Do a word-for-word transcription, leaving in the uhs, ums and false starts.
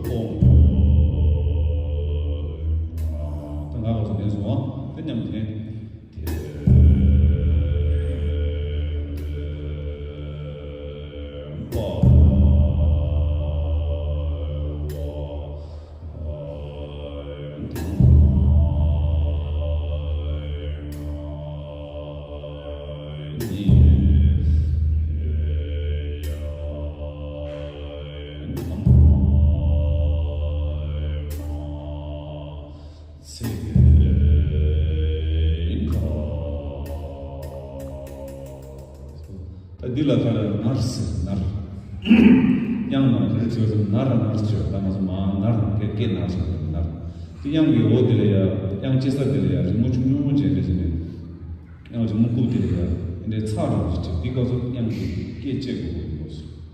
ད་ང་ལ་སོགས་ལྡན་སོང་བ་དེ་མཉམ་དུ་ལེན། ད་འདི་ལ་ཁ་ལ་ནར་ཟེར་ནར། དབྱངས་ནང་དེ་ཚོས་ནར་ནར་ཟེར། ད་ང་ཚོ་མ་ནར་ནང་སྐད་སྐད་ནར་ཟེར་ནར། དེ་དབྱངས་ཀྱི་འོ་དེ་ལ་ཡ་དབྱངས་སྐྱེ་ས་དེ་ལ་ཡ་རི་མོ་ཆུང་ཆུང་ཅན་རེད་ཟེར་ནས། དབྱངས་ཀྱི་མུ་ཁུག་དེ་ལ་ཡ་འདི་འདྲའི་ཚགས་རིང་ཞིག་བྲིས། འདི་སྐབས་སུ་དབྱངས་ཀྱི་སྐད་བཅད་དགོས།